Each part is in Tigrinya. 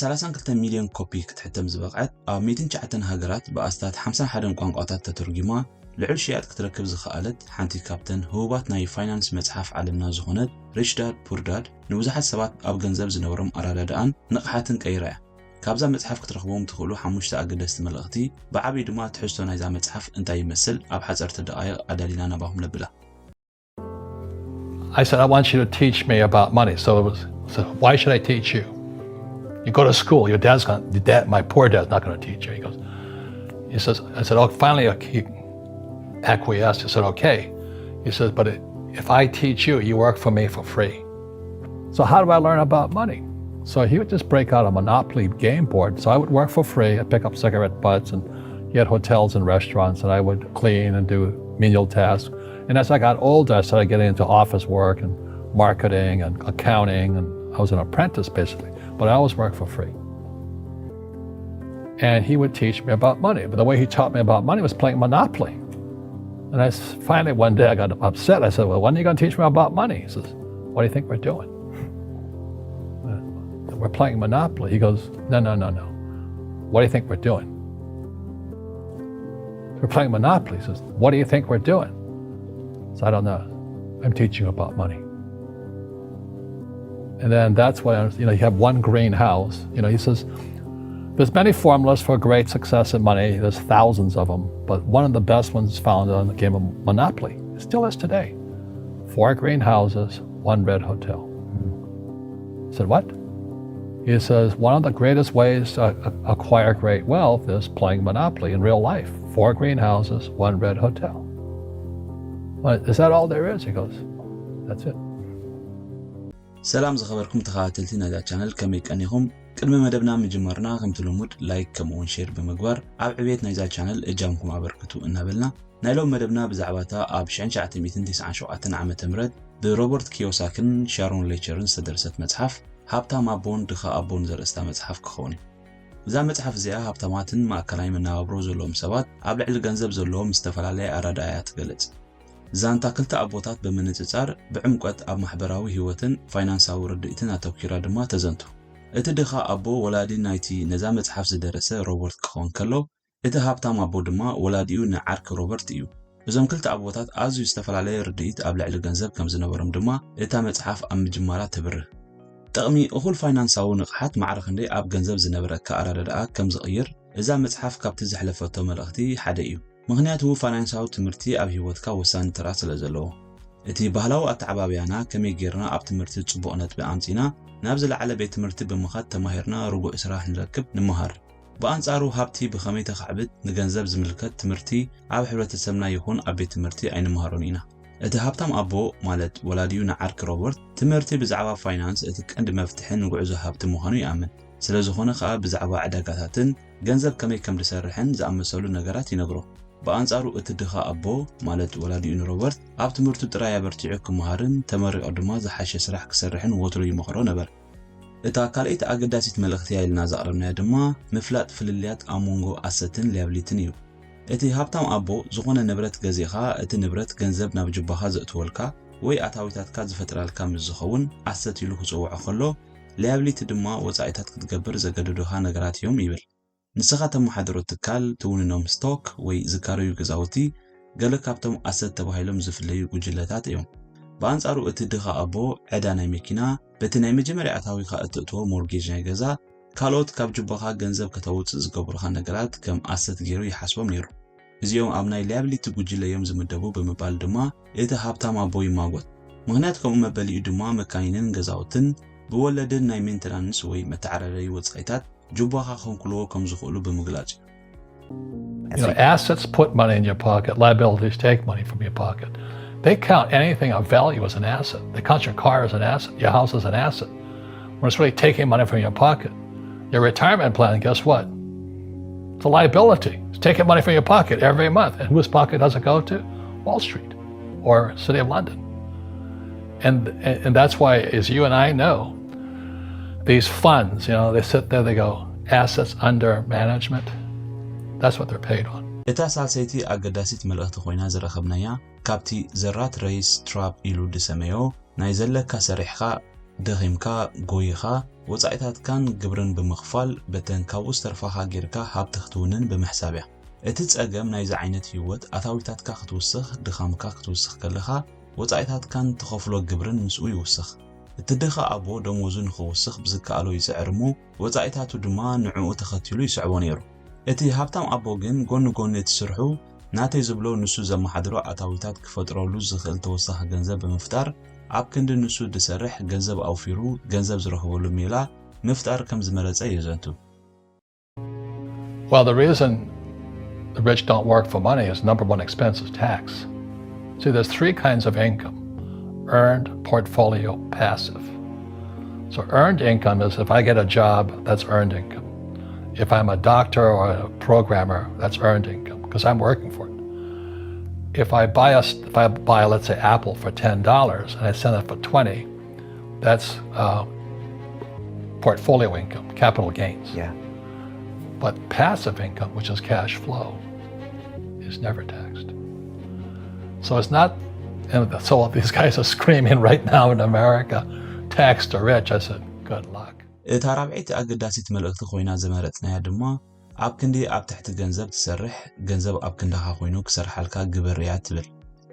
ሰላሳን ክልተ ሚልዮን ኮፒ ክትሕተም ዝበቕዐት፣ ኣብ ሚእትን ትሽዓተን ሃገራት ብኣስታት ሓምሳን ሓደን ቋንቋታት ተተርጒማ ልዑል ሽያጥ ክትረክብ ዝኸኣለት ሓንቲ ካብተን ህቡባት ናይ ፋይናንስ መጽሓፍ ዓለምና ዝኾነት ሪች ዳድ ፑር ዳድ ንብዙሓት ሰባት ኣብ ገንዘብ ዝነበሮም ኣረዳድኣን ንቕሓትን ቀይራ እያ። ካብዛ መጽሓፍ ክትረኽብዎም ትኽእሉ ሓሙሽተ ኣገደስቲ መልእኽቲ፣ ብዓብዪ ድማ ትሕዝቶ ናይዛ መጽሓፍ እንታይ ይመስል ኣብ ሓጸርቲ ደቓይቕ ኣዳሊና ናባኹም ነብላ። I said, I want you to teach me about money. So it was, so why should I teach you? You go to school, your dad's going to, dad, my poor dad's not going to teach you. He goes, he says, I said, oh, finally he acquiesced. He said, okay. He says, but if I teach you, you work for me for free. So how do I learn about money? So he would just break out a Monopoly game board. So I would work for free. I'd pick up cigarette butts and he had hotels and restaurants, and I would clean and do menial tasks. And as I got older, I started getting into office work and marketing and accounting, and I was an apprentice basically, but I always worked for free. And he would teach me about money. But the way he taught me about money was playing Monopoly. And I finally, one day, I got upset. I said, well, when are you going to teach me about money? He says, what do you think we're doing? We're playing Monopoly. He goes, no, no, no, no. What do you think we're doing? We're playing Monopoly. He says, what do you think we're doing? So I don't know. I'm teaching you about money. And then that's when, you know, you have one greenhouse. You know, he says, there's many formulas for great success in money. There's thousands of them, but one of the best ones found on the game of Monopoly. It still is today. Four greenhouses, one red hotel. I said, what? He says, one of the greatest ways to acquire great wealth is playing Monopoly in real life. Four greenhouses, one red hotel. Is that all there is? He goes, that's it. ሰላም ዝኸበርኩም ተኸታተልቲ ናይዛ ቻነል፣ ከመይ ቀኒኹም? ቅድሚ መደብና ምጅማርና ከምቲ ልሙድ ላይክ ከምኡውን ሼር ብምግባር ኣብ ዕብየት ናይዛ ቻነል እጃምኩም ኣበርክቱ እናበልና፣ ናይ ሎም መደብና ብዛዕባታ ኣብ ሽሕን ትሽዓተ ሚእትን ተስዓን ሸውዓተን ዓመተ ምህረት ብሮበርት ኪዮሳክን ሻሮን ሌቸርን ዝተደርሰት መጽሓፍ ሃብታም ኣቦን ድኻ ኣቦን ዘርእስታ መጽሓፍ ክኸውን እዩ። እዛ መጽሓፍ እዚኣ ሃብታማትን ማእከላይ መነባብሮ ዘለዎም ሰባት ኣብ ልዕሊ ገንዘብ ዘለዎም ዝተፈላለየ ኣረዳእያ ትገልጽ። ዛንታ ክልተ ኣቦታት ብምንጽጻር ብዕምቆት ኣብ ማሕበራዊ ህይወትን ፋይናንሳዊ ርድኢትን ኣተኲራ ድማ ተዘንቱ። እቲ ድኻ ኣቦ ወላዲ ናይቲ ነዛ መጽሓፍ ዝደረሰ ሮበርት ክኸውን ከሎ፣ እቲ ሃብታም ኣቦ ድማ ወላዲኡ ንዓርኪ ሮበርት እዩ። እዞም ክልተ ኣቦታት ኣዝዩ ዝተፈላለየ ርድኢት ኣብ ልዕሊ ገንዘብ ከም ዝነበሮም ድማ እታ መጽሓፍ ኣብ ምጅማራ ተብርህ። ጥቕሚ እኹል ፋይናንሳዊ ንቕሓት ማዕረ ክንደይ ኣብ ገንዘብ ዝነበረካ ኣረዳድኣ ከም ዝቕይር እዛ መጽሓፍ ካብቲ ዘሕለፈቶ መልእኽቲ ሓደ እዩ። ምኽንያቱ ፋይናንሳዊ ትምህርቲ ኣብ ህይወትካ ወሳኒ ተራ ስለ ዘለዎ። እቲ ባህላዊ ኣተዓባብያና ከመይ ጌርና ኣብ ትምህርቲ ጽቡቕ ነጥቢ ኣምጺና ናብ ዝለዓለ ቤት ትምህርቲ ብምኻድ ተማሂርና ርጉእ ስራሕ ንረክብ ንምሃር። ብኣንጻሩ ሃብቲ ብኸመይ ተኻዕብት ንገንዘብ ዝምልከት ትምህርቲ ኣብ ሕብረተሰብና ይኹን ኣብ ቤት ትምህርቲ ኣይንምሃሮን ኢና። እቲ ሃብታም ኣቦ ማለት ወላዲኡ ንዓርኪ ሮበርት ትምህርቲ ብዛዕባ ፋይናንስ እቲ ቀንዲ መፍትሒ ንጉዕዞ ሃብቲ ምዃኑ ይኣምን። ስለ ዝኾነ ከኣ ብዛዕባ ዕዳጋታትን ገንዘብ ከመይ ከም ዝሰርሕን ዝኣመሰሉ ነገራት ይነግሮ። ብኣንጻሩ እቲ ድኻ ኣቦ ማለት ወላዲኡ ንሮበርት ኣብ ትምህርቱ ጥራይ ኣበርቲዑ ክመሃርን ተመሪቑ ድማ ዝሓሸ ስራሕ ክሰርሕን ወትሩ ይመኽሮ ነበር። እታ ካልኣይቲ ኣገዳሲት መልእኽቲ እያ ኢልና ዘቕረብናያ ድማ ምፍላጥ ፍልልያት ኣብ መንጎ ኣሰትን ሊያብሊትን እዩ። እቲ ሃብታም ኣቦ ዝኾነ ንብረት ገዚእኻ እቲ ንብረት ገንዘብ ናብ ጁባኻ ዘእትወልካ ወይ ኣታዊታትካ ዝፈጥራልካ ምስ ዝኸውን ኣሰት ኢሉ ክጽውዖ ከሎ፣ ሊያብሊቲ ድማ ወጻኢታት ክትገብር ዘገድዱኻ ነገራት እዮም ይብል። ንስኻ ተመሓድሮ ትካል፣ ትውንኖም ስቶክ ወይ ዝካረዩ ገዛውቲ ገለ ካብቶም ኣሰት ተባሂሎም ዝፍለዩ ጉጅለታት እዮም። ብኣንጻሩ እቲ ድኻ ኣቦ ዕዳ ናይ መኪና፣ በቲ ናይ መጀመርያ ኣታዊኻ እትእትዎ ሞርጌጅ ናይ ገዛ፣ ካልኦት ካብ ጁባኻ ገንዘብ ከተውጽእ ዝገብሩኻ ነገራት ከም ኣሰት ገይሩ ይሓስቦም ነይሩ። እዚኦም ኣብ ናይ ሊያብሊቲ ጉጅለ እዮም ዝምደቡ ብምባል ድማ እቲ ሃብታም ኣቦ ይማጎት። ምኽንያት ከምኡ መበሊኡ ድማ መካይንን ገዛውትን ብወለድን ናይ ሜንተናንስ ወይ መተዓራረዪ ወጻኢታት ጁባኻ ከንኩልዎ ከም ዝኽእሉ ብምግላጽ እዩ። You know, assets put money in your pocket, liabilities take money from your pocket. They count anything of value as an asset. They count your car as an asset, your house as an asset. When it's really taking money from your pocket, your retirement plan, guess what? It's a liability. It's taking money from your pocket every month. And whose pocket does it go to? Wall Street or City of London. And, and that's why, as you and I know, these funds, you know, they sit there, they go, assets under management. That's what they're paid on. እታ ሳልሰይቲ ኣገዳሲት መልእኽቲ ኮይና ዝረኸብናያ ካብቲ ዘ ራት ሬይስ ትራፕ ኢሉ ድሰመዮ ናይ ዘለካ ሰሪሕኻ ደኺምካ፣ ጎይኻ፣ ወጻኢታትካን ግብርን ብምኽፋል፣ በተን ካብኡ ዝተርፋኻ ጌርካ ሃብቲ ክትውንን ብምሕሳብ እያ። እቲ ጸገም ናይዚ ዓይነት ህይወት፣ ኣታዊታትካ ክትውስኽ፣ ድኻምካ ክትውስኽ ከለኻ፣ ወጻኢታትካን ትኸፍሎ ግብርን ምስኡ ይውስኽ። እቲ ድኻ ኣቦ ደሞዙ ንኽውስኽ ብዝከኣሎ ይጽዕር እሞ፣ ወጻኢታቱ ድማ ንዕኡ ተኸቲሉ ይስዕቦ ነይሩ። እቲ ሃብታም ኣቦ ግን ጎኒ ጎኒ እቲ ስርሑ፣ ናተይ ዝብሎ ንሱ ዘመሓድሮ ኣታዊታት ክፈጥረሉ ዝኽእል ተወሳኺ ገንዘብ ብምፍጣር፣ ኣብ ክንዲ ንሱ ዝሰርሕ ገንዘብ ኣውፊሩ ገንዘብ ዝረኽበሉ ሜላ ምፍጣር ከም ዝመረጸ የዘንቱ። Well, the reason the rich don't work for money is number one expense is tax. See, there's three kinds of income: earned, portfolio, passive. So, earned income is if I get a job, that's earned income. If I'm a doctor or a programmer, that's earned income because I'm working for it. If I buy a, if I buy, let's say, Apple for ten dollars and I sell it for twenty, that's uh, portfolio income, capital gains. Yeah. But passive income, which is cash flow, is never taxed. So it's not, and so these guys are screaming right now in America, tax the rich. I said, good luck. እታ ራብዐይቲ ኣገዳሲት መልእኽቲ ኮይና ዝመረጽናያ ድማ፣ ኣብ ክንዲ ኣብ ትሕቲ ገንዘብ ትሰርሕ፣ ገንዘብ ኣብ ክንዳኻ ኮይኑ ክሰርሓልካ ግበር እያ ትብል።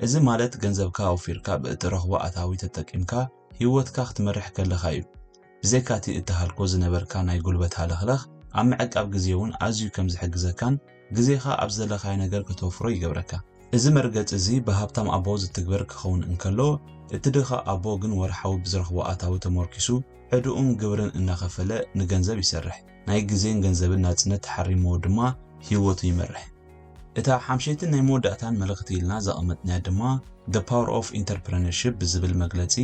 እዚ ማለት፣ ገንዘብካ ኣውፊርካ ብእትረኽቦ ኣታዊ ተጠቂምካ ህይወትካ ክትመርሕ ከለኻ እዩ። ብዘይካቲ እትሃልኮ ዝነበርካ ናይ ጉልበት ሃለኽለኽ፣ ኣብ ምዕቃብ ግዜ እውን ኣዝዩ ከም ዝሕግዘካን ግዜኻ ኣብ ዝደለኻዮ ነገር ከተውፍሮ ይገብረካ። እዚ መርገጺ እዚ ብሃብታም ኣቦ ዝትግበር ክኸውን እንከሎ፣ እቲ ድኻ ኣቦ ግን ወርሓዊ ብዝረኽቦ ኣታዊ ተመርኪሱ ዕድኡን ግብርን እናኸፈለ ንገንዘብ ይሰርሕ። ናይ ግዜን ገንዘብን ናጽነት ተሓሪምዎ ድማ ህይወቱ ይመርሕ። እታ ሓምሸይትን ናይ መወዳእታን መልእኽቲ ኢልና ዘቐመጥናያ ድማ The Power of Entrepreneurship ብዝብል መግለጺ፣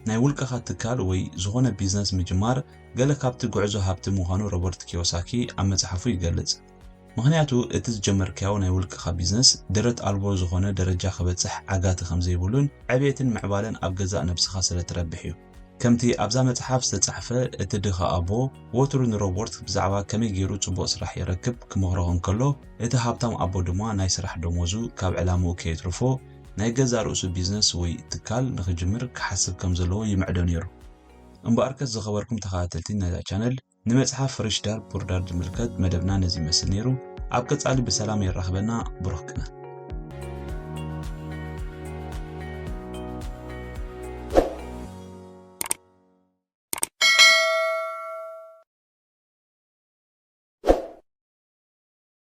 ናይ ውልቅኻ ትካል ወይ ዝኾነ ቢዝነስ ምጅማር ገለ ካብቲ ጉዕዞ ሃብቲ ምዃኑ ሮበርት ኪዮሳኪ ኣብ መጽሓፉ ይገልጽ። ምኽንያቱ፣ እቲ ዝጀመርካዮ ናይ ውልቅኻ ቢዝነስ ደረት ኣልቦ ዝኾነ ደረጃ ክበጽሕ ዓጋቲ ከም ዘይብሉን ዕብየትን ምዕባለን ኣብ ገዛእ ነብስኻ ስለ ትረብሕ እዩ። ከምቲ ኣብዛ መጽሓፍ ዝተጻሕፈ፣ እቲ ድኻ ኣቦ ወትሩ ንሮበርት ብዛዕባ ከመይ ገይሩ ጽቡቕ ስራሕ የረክብ ክመኽሮ እንከሎ፣ እቲ ሃብታም ኣቦ ድማ ናይ ስራሕ ደሞዙ ካብ ዕላምኡ ከየትርፎ ናይ ገዛእ ርእሱ ቢዝነስ ወይ ትካል ንኽጅምር ክሓስብ ከም ዘለዎ ይምዕዶ ነይሩ። እምበኣርከስ ዝኸበርኩም ተኸታተልቲ ናይዛ ቻነል፣ ንመጽሓፍ ሪች ዳድ ፑር ዳድ ዝምልከት መደብና ነዚ ይመስል ነይሩ። ኣብ ቀጻሊ ብሰላም የራኽበና። ብሩኽ ቅነ።